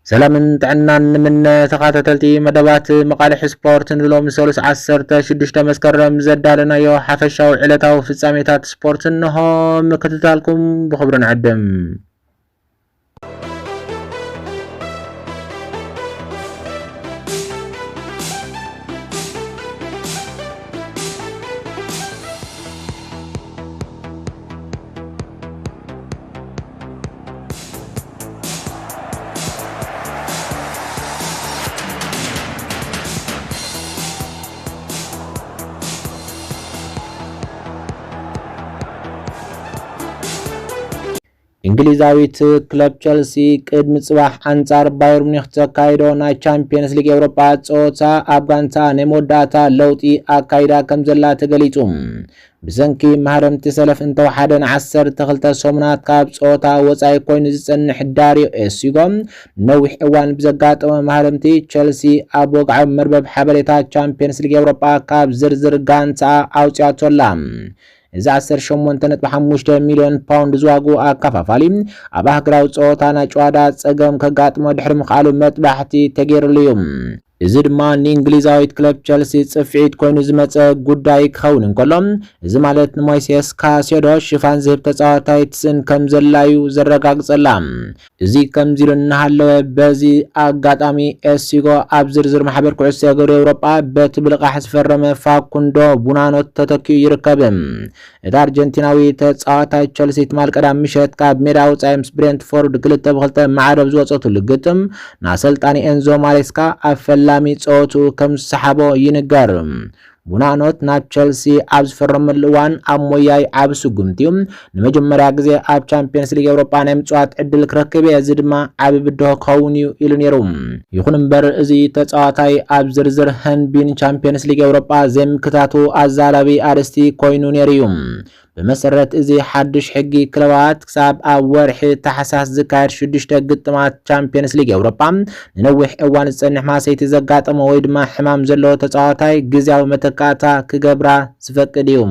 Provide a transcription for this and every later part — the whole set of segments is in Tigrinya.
ሰላምን ጥዕናን ንምነ። ተኸታተልቲ መደባት መቓልሕ ስፖርት፣ ንሎሚ ሰሉስ ዓሰርተ ሽዱሽተ መስከረም ዘዳለናዮ ሓፈሻዊ ዕለታዊ ፍጻሜታት ስፖርት እንሆ። ምክትታልኩም ብኽብሪ ንዕድም። እንግሊዛዊት ክለብ ቸልሲ ቅድሚ ጽባሕ ኣንጻር ባየር ሙኒክ ዘካይዶ ናይ ቻምፒየንስ ሊግ ኤውሮጳ ጸወታ ኣብ ጋንታ ናይ መወዳእታ ለውጢ ኣካይዳ ከም ዘላ ተገሊጹ። ብሰንኪ ማህረምቲ ሰለፍ እንተወሓደ ንዓሰርተ ክልተ ሰሙናት ካብ ጸወታ ወጻኢ ኮይኑ ዝጸንሕ ዳርዮ ኤሲጎ፣ ነዊሕ እዋን ብዘጋጠሞ ማህረምቲ፣ ቸልሲ ኣብ ወግዓዊ መርበብ ሓበሬታ ቻምፒየንስ ሊግ ኤውሮጳ ካብ ዝርዝር ጋንታ ኣውጽኣቶ ኣላ። እዚ ዓሰርተ ሸሞንተ ነጥቢ ሓሙሽተ ሚልዮን ፓውንድ ዝዋግኡ ኣከፋፋሊ፣ ኣብ ኣህግራዊ ጸወታ ናይ ጨዋዳ ጸገም ከጋጥሞ ድሕሪ ምኽኣሉ መጥባሕቲ ተገይሩሉ እዩ። እዚ ድማ ንእንግሊዛዊት ክለብ ቸልሲ ጽፍዒት ኮይኑ ዝመጸ ጉዳይ ክኸውን እንከሎ፣ እዚ ማለት ንሞይሴስ ካሴዶ ሽፋን ዝህብ ተጻዋታይ ትስእን ከም ዘላ እዩ ዘረጋግጸላ። እዚ ከምዚ ኢሉ እናሃለወ፣ በዚ ኣጋጣሚ ኤሲጎ ኣብ ዝርዝር ማሕበር ኩዕሶ እግሪ ኤውሮጳ በቲ ብልቓሕ ዝፈረመ ፋኩንዶ ቡናኖት ተተኪኡ ይርከብ። እቲ ኣርጀንቲናዊ ተጻዋታይ ቸልሲ ትማል ቀዳም ምሸት ካብ ሜዳ ወጻኢ ምስ ብሬንትፎርድ ክልተ ብክልተ ማዕረ ኣብ ዝወጸትሉ ግጥም፣ ንኣሰልጣኒ ኤንዞ ማሬስካ ኣብ ፈላሚ ጸወትኡ ከም ዝሰሓቦ ይንገር። ቡናኖት ናብ ቸልሲ ኣብ ዝፈረመሉ እዋን ኣብ ሞያይ ዓቢ ስጉምቲ እዩ። ንመጀመርያ ግዜ ኣብ ቻምፒየንስ ሊግ ኤውሮጳ ናይ ምጽዋት ዕድል ክረክብ እየ፣ እዚ ድማ ዓቢ ብድሆ ክኸውን እዩ ኢሉ ነይሩ። ይኹን እምበር፣ እዚ ተጻዋታይ ኣብ ዝርዝር ህንቢን ቻምፒየንስ ሊግ ኤውሮጳ ዘይምክታቱ ኣዛራቢ ኣርእስቲ ኮይኑ ነይሩ እዩ። ብመሰረት እዚ ሓድሽ ሕጊ፣ ክለባት ክሳብ ኣብ ወርሒ ታሕሳስ ዝካየድ ሽዱሽተ ግጥማት ቻምፒየንስ ሊግ ኤውሮጳ ንነዊሕ እዋን ዝጸንሕ ማሰይቲ ዘጋጠሞ ወይ ድማ ሕማም ዘለዎ ተጻዋታይ ግዝያዊ መተካእታ ክገብራ ዝፈቅድ እዩ።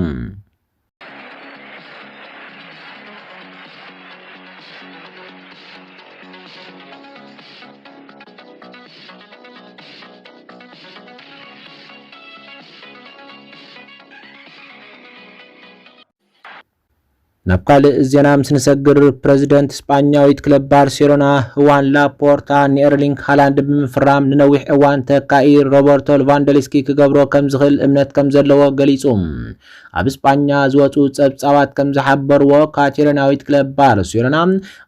ናብ ካልእ ዜና ምስ ንሰግር፣ ፕረዚደንት ስጳኛዊት ክለብ ባርሴሎና ህዋን ላፖርታ ንኤርሊንግ ሃላንድ ብምፍራም ንነዊሕ እዋን ተካኢ ሮበርቶ ሌቫንዶስኪ ክገብሮ ከም ዝኽእል እምነት ከም ዘለዎ ገሊጹ። ኣብ ስጳኛ ዝወጹ ጸብጻባት ከም ዝሓበርዎ፣ ካቴሎናዊት ክለብ ባርሴሎና፣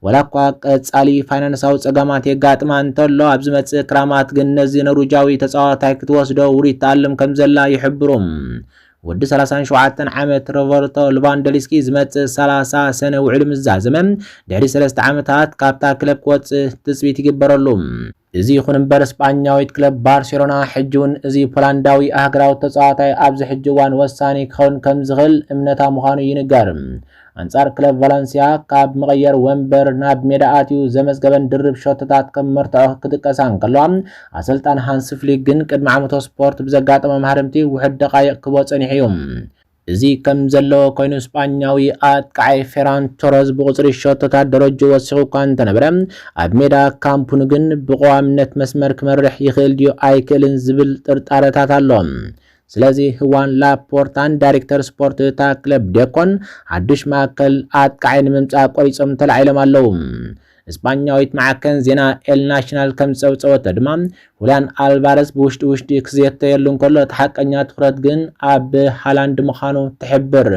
ወላ እኳ ቀጻሊ ፋይናንሳዊ ጸገማት የጋጥማ እንተሎ፣ ኣብ ዝመጽእ ክራማት ግን ነዚ ኖርዊጃዊ ተጻዋታይ ክትወስዶ ውሪት ትኣልም ከም ዘላ ይሕብሩ። ወዲ ሰላሳን ሸውዓተን ዓመት ሮበርቶ ሌቫንዶስኪ ዝመጽእ ሰላሳ ሰነ ውዕሉ ምስ ዛዘመ፣ ድሕሪ ሰለስተ ዓመታት ካብታ ክለብ ክወጽእ ትጽቢት ይግበረሉ። እዚ ይኹን እምበር፣ ስጳኛዊት ክለብ ባርሴሎና ሕጂ እውን እዚ ፖላንዳዊ ኣህግራዊ ተጻዋታይ ኣብዚ ሕጂ እዋን ወሳኒ ክኸውን ከም ዝኽእል እምነታ ምዃኑ ይንገር። ኣንጻር ክለብ ቫለንሲያ ካብ መቐየር ወንበር ናብ ሜዳ ኣትዩ ዘመዝገበን ድርብ ሸቶታት ከም መርትዖ ክጥቀሳ እንከለዋ፣ ኣሰልጣን ሃንስ ፍሊክ ግን ቅድሚ ዓመቶ ስፖርት ብዘጋጠሞ ማህረምቲ ውሑድ ደቓይቕ ክቦ ጸኒሑ እዩ። እዚ ከም ዘሎ ኮይኑ፣ ስጳኛዊ ኣጥቃዓይ ፌራን ቶረዝ ብቁጽሪ ሸቶታት ደረጃ ወሲኹ እኳ እንተነበረ፣ ኣብ ሜዳ ካምፕ ኑ ግን ብቐዋምነት መስመር ክመርሕ ይኽእል ድዩ ኣይክእልን ዝብል ጥርጣረታት ኣሎ። ስለዚ ህዋን ላፖርታን ዳይሬክተር ስፖርት እታ ክለብ ዴኮን ሓድሽ ማእከል ኣጥቃዓይ ንምምጻእ ቆሪጾም ተላዒሎም ኣለዉ። ስጳኛዊት ማዕከን ዜና ኤል ናሽናል ከም ዝጸብጸበቶ ድማ፣ ሁልያን ኣልቫረዝ ብውሽጢ ውሽጢ ክዝየተየሉ እንከሎ፣ እቲ ሓቀኛ ትኹረት ግን ኣብ ሃላንድ ምዃኑ ትሕብር።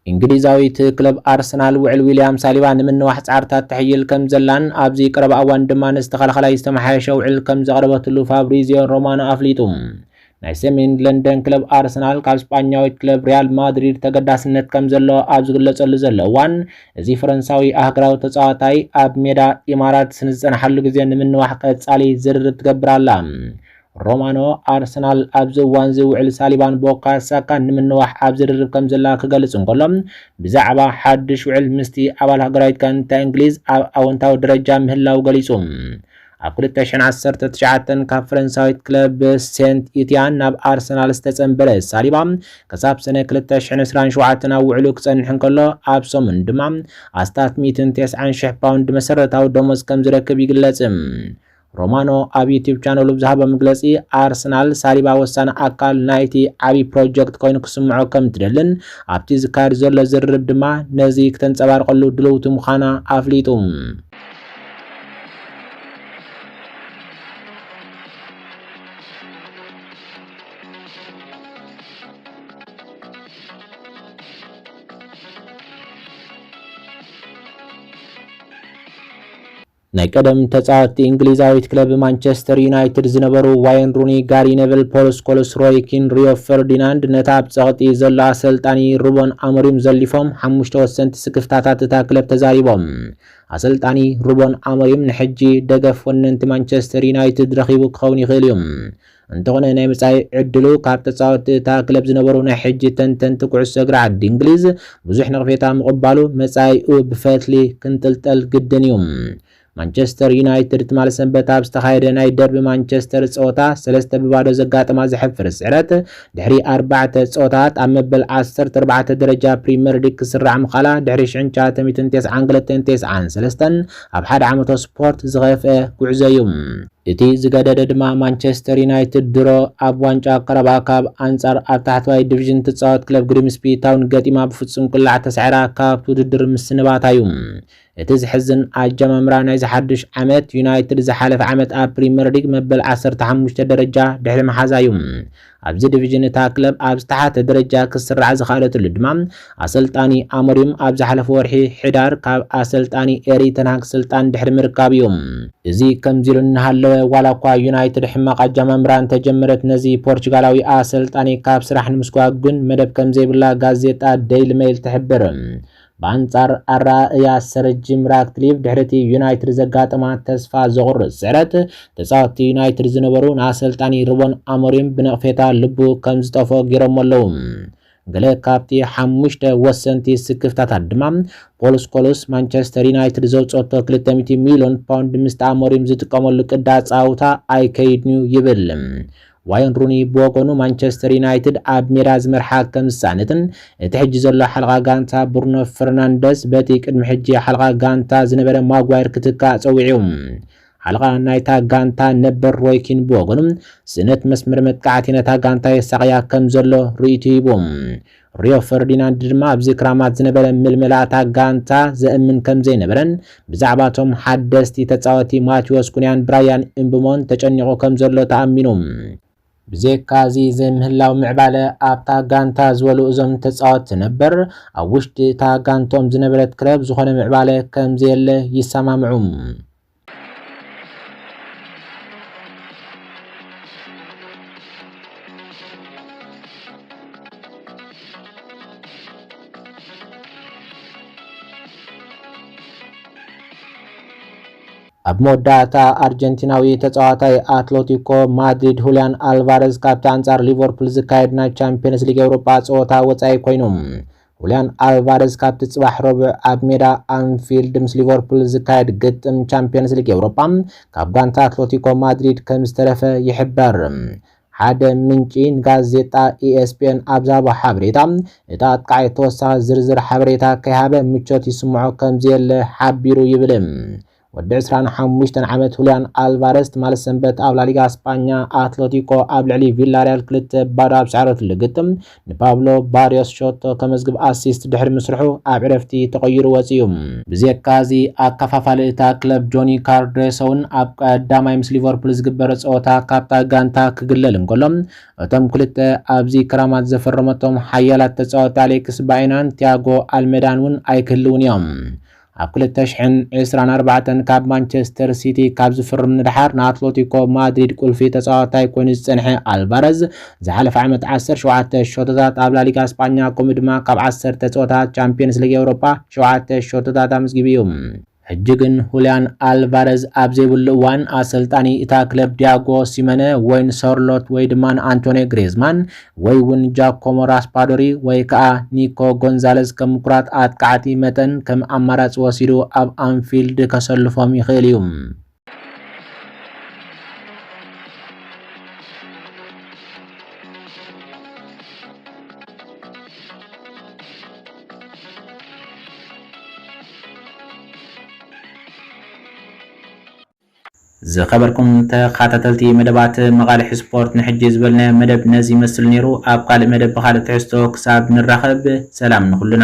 እንግሊዛዊት ክለብ ኣርሰናል ውዕል ዊልያም ሳሊባ ንምንዋሕ ጻዕርታት ተሕይል ከም ዘላን ኣብዚ ቀረባ እዋን ድማ ንዝተኸላኸላይ ዝተመሓየሸ ውዕል ከም ዘቕረበትሉ ፋብሪዚዮ ሮማኖ ኣፍሊጡ። ናይ ሰሜን ለንደን ክለብ ኣርሰናል ካብ ስጳኛዊት ክለብ ሪያል ማድሪድ ተገዳስነት ከም ዘሎ ኣብ ዝግለጸሉ ዘሎ እዋን፣ እዚ ፈረንሳዊ ኣህግራዊ ተጻዋታይ ኣብ ሜዳ ኢማራት ንዝጸንሓሉ ግዜ ንምንዋሕ ቀጻሊ ዝርርብ ትገብር ኣላ። ሮማኖ፣ ኣርሰናል ኣብዚ እዋን እዚ ውዕል ሳሊባን ቦካዮ ሳካን ንምንዋሕ ኣብ ዝርርብ ከም ዘላ ክገልጽ እንከሎ፣ ብዛዕባ ሓድሽ ውዕል ምስቲ ኣባል ሃገራዊት ጋንታ እንግሊዝ ኣብ ኣወንታዊ ደረጃ ምህላው ገሊጹ። ኣብ ክልተ ሽሕን ዓሰርተ ትሽዓተን ካብ ፈረንሳዊት ክለብ ሴንት ኢቲያን ናብ ኣርሰናል ዝተጸንበረ ሳሊባ፣ ክሳብ ሰነ ክልተ ሽሕን ዕስራን ሸውዓተን ኣብ ውዕሉ ክጸንሕ እንከሎ፣ ኣብ ሰሙን ድማ ኣስታት ሚእትን ተስዓን ሽሕ ፓውንድ መሰረታዊ ደሞዝ ከም ዝረክብ ይግለጽ። ሮማኖ ኣብ ዩቲዩብ ቻነሉ ብዝሃቦ መግለጺ፣ ኣርሰናል ሳሊባ ወሳኒ ኣካል ናይቲ ዓቢ ፕሮጀክት ኮይኑ ክስምዖ ከም ትደልን ኣብቲ ዝካየድ ዘሎ ዝርርብ ድማ ነዚ ክተንጸባርቐሉ ድልውቲ ምዃና ኣፍሊጡ። ናይ ቀደም ተጻወትቲ እንግሊዛዊት ክለብ ማንቸስተር ዩናይትድ ዝነበሩ ዋይን ሩኒ፣ ጋሪ ኔቨል፣ ፖል ስኮልስ፣ ሮይ ኪን፣ ሪዮ ፈርዲናንድ ነታ ኣብ ጸቕጢ ዘሎ ኣሰልጣኒ ሩበን ኣሞሪም ዘሊፎም ሓሙሽተ ወሰንቲ ስክፍታታት እታ ክለብ ተዛሪቦም። ኣሰልጣኒ ሩበን ኣሞሪም ንሕጂ ደገፍ ወነንቲ ማንቸስተር ዩናይትድ ረኺቡ ክኸውን ይኽእል እዩ። እንተኾነ ናይ መጻኢ ዕድሉ ካብ ተጻወትቲ እታ ክለብ ዝነበሩ ናይ ሕጂ ተንተንቲ ኩዕሶ እግሪ ዓዲ እንግሊዝ ብዙሕ ነቕፌታ ምቕባሉ መጻኢኡ ብፈትሊ ክንጥልጠል ግድን እዩ። ማንቸስተር ዩናይትድ ትማሊ ሰንበት ኣብ ዝተኻየደ ናይ ደርቢ ማንቸስተር ጸወታ ሰለስተ ብባዶ ዘጋጠማ ዘሕፍር ስዕረት ድሕሪ ኣርባዕተ ጸወታት ኣብ መበል ዓሰርተ ኣርባዕተ ደረጃ ፕሪምየር ሊግ ክስራዕ ምኻላ ድሕሪ ሽሕን ትሽዓተ ሚእትን ተስዓን ክልተን ተስዓን ሰለስተን ኣብ ሓደ ዓመቶ ስፖርት ዝኸፍአ ጉዕዞ እዩ። እቲ ዝገደደ ድማ ማንቸስተር ዩናይትድ ድሮ ኣብ ዋንጫ ቀረባ ካብ ኣንጻር ኣብ ታሕተዋይ ዲቪዥን ትጻወት ክለብ ግሪምስቢ ታውን ገጢማ ብፍጹም ቅላዕ ተሳዒራ ካብ ውድድር ምስንባታ እዩ። እቲ ዝሕዝን ኣጀማምራ ናይዚ ሓድሽ ዓመት፣ ዩናይትድ ዝሓለፈ ዓመት ኣብ ፕሪምየር ሊግ መበል ዓሰርተ ሓሙሽተ ደረጃ ድሕሪ ምሓዛ እዩ። ኣብዚ ዲቪዥን እታ ክለብ ኣብ ዝተሓተ ደረጃ ክስራዕ ዝኸኣለትሉ ድማ ኣሰልጣኒ ኣሞሪም ኣብ ዝሓለፈ ወርሒ ሕዳር ካብ ኣሰልጣኒ ኤሪ ተንሃግ ስልጣን ድሕሪ ምርካብ እዩ። እዚ ከምዚ ኢሉ እናሃለወ፣ ዋላ እኳ ዩናይትድ ሕማቕ ኣጀማምራ እንተጀመረት፣ ነዚ ፖርቹጋላዊ ኣሰልጣኒ ካብ ስራሕ ንምስጓግ ግን መደብ ከም ዘይብላ ጋዜጣ ዴይሊ ሜይል ትሕብር። ብኣንጻር ኣረኣእያ ሰር ጂም ራትክሊፍ፣ ድሕሪ እቲ ዩናይትድ ዘጋጠማ ተስፋ ዘቑርጽ ስዕረት፣ ተጻወትቲ ዩናይትድ ዝነበሩ ንኣሰልጣኒ ሩበን ኣሞሪም ብነቕፌታ ልቡ ከም ዝጠፍኦ ገይሮሞ ኣለዉ። ገለ ካብቲ ሓሙሽተ ወሰንቲ ስክፍታታት ድማ፣ ፖል ስኮልስ ማንቸስተር ዩናይትድ ዘውጸቶ ክልተ ሚእቲ ሚልዮን ፓውንድ ምስቲ ኣሞሪም ዝጥቀመሉ ቅዲ ኣጻውታ ኣይከይድን'ዩ ይብል። ዋይን ሩኒ ብወገኑ፣ ማንቸስተር ዩናይትድ ኣብ ሜዳ ዝመርሓ ከም ዝሰኣነትን እቲ ሕጂ ዘሎ ሓለቓ ጋንታ ብሩኖ ፈርናንደስ በቲ ቅድሚ ሕጂ ሓለቓ ጋንታ ዝነበረ ማጓየር ክትካእ ጸዊዑ። ሓለቓ ናይታ ጋንታ ነበር ሮይ ኪን ብወገኑ፣ ስእነት መስመር መጥቃዕቲ ነታ ጋንታ የሳቕያ ከም ዘሎ ርእይቶ ሂቡ። ሪዮ ፈርዲናንድ ድማ ኣብዚ ክራማት ዝነበረ ምልመላ እታ ጋንታ ዘእምን ከም ዘይነበረን፣ ብዛዕባ እቶም ሓደስቲ ተጻወቲ ማቴዎስ ኩንያን ብራያን እምብሞን ተጨኒቑ ከም ዘሎ ተኣሚኑ። ብዘይካ እዚ ዘይምህላው ምዕባለ ኣብታ ጋንታ ዝበሉ እዞም ተጻወቲ ነበር፣ ኣብ ውሽጢ እታ ጋንቶም ዝነበረት ክለብ ዝኾነ ምዕባለ ከም ዘየለ ይሰማምዑ። ኣብ መወዳእታ ኣርጀንቲናዊ ተጻዋታይ ኣትሌቲኮ ማድሪድ ሁሊያን ኣልቫረዝ ካብቲ ኣንጻር ሊቨርፑል ዝካየድ ናይ ቻምፒየንስ ሊግ ኤውሮጳ ጸወታ ወጻኢ ኮይኑ። ሁሊያን ኣልቫረዝ ካብቲ ጽባሕ ረቡዕ ኣብ ሜዳ ኣንፊልድ ምስ ሊቨርፑል ዝካየድ ግጥም ቻምፒየንስ ሊግ ኤውሮጳ ካብ ጋንታ ኣትሌቲኮ ማድሪድ ከም ዝተረፈ ይሕበር። ሓደ ምንጪ ንጋዜጣ ኢኤስፒኤን ኣብ ዝሃቦ ሓበሬታ፣ እቲ ኣጥቃዓይ ተወሳኺ ዝርዝር ሓበሬታ ከይሃበ ምቾት ይስምዖ ከም ዘየለ ሓቢሩ ይብል። ወዲ ዕስራን ሓሙሽተን ዓመት ሁሊያን ኣልቫረዝ ትማሊ ሰንበት ኣብ ላሊጋ ስጳኛ ኣትሌቲኮ ኣብ ልዕሊ ቪላሪያል ክልተ ባዶ ኣብ ዝሰዓረትሉ ግጥም ንፓብሎ ባሪዮስ ሸቶ ከመዝግብ ኣሲስት ድሕሪ ምስርሑ ኣብ ዕረፍቲ ተቐይሩ ወጺኡ። ብዘይካ እዚ ኣከፋፋሊ እታ ክለብ ጆኒ ካርዶሶ እውን ኣብ ቀዳማይ ምስ ሊቨርፑል ዝግበር ጸወታ ካብታ ጋንታ ክግለል እንከሎ፣ እቶም ክልተ ኣብዚ ክራማት ዘፈረመቶም ሓያላት ተጻወቲ ኣሌክስ ባይናን ቲያጎ ኣልሜዳን እውን ኣይክህልውን እዮም። ኣብ ክልተ ሽሕን ዕስራን ኣርባዕተን ካብ ማንቸስተር ሲቲ ካብ ዝፍርም ንደሓር ንኣትሌቲኮ ማድሪድ ቁልፊ ተጻዋታይ ኮይኑ ዝጸንሐ ኣልቫረዝ ዝሓለፈ ዓመት ዓሰርተ ሸውዓተ ሸቶታት ኣብ ላሊጋ ስጳኛ ከምኡ ድማ ካብ ዓሰርተ ጸወታት ቻምፒየንስ ሊግ ኤውሮጳ ሸውዓተ ሸቶታት ኣመዝጊቡ እዩ። ሕጂ ግን ሁሊያን ኣልቫረዝ ኣብ ዘይብሉ እዋን ኣሰልጣኒ እታ ክለብ ዲያጎ ሲመነ ወይ ንሶርሎት ወይ ድማ ንኣንቶኒ ግሬዝማን ወይ እውን ጃኮሞ ራስፓዶሪ ወይ ከዓ ኒኮ ጎንዛለዝ ከም ምኩራት ኣጥቃዕቲ መጠን ከም ኣማራፂ ወሲዱ ኣብ ኣንፊልድ ከሰልፎም ይኽእል እዩ። ዝኸበርኩም ተኸታተልቲ መደባት መቓልሕ ስፖርት፣ ንሕጂ ዝበልናዮ መደብ ነዚ ይመስል ነይሩ። ኣብ ካልእ መደብ ብኻልእ ትሕዝቶ ክሳብ ንራኸብ፣ ሰላም ንኹልና።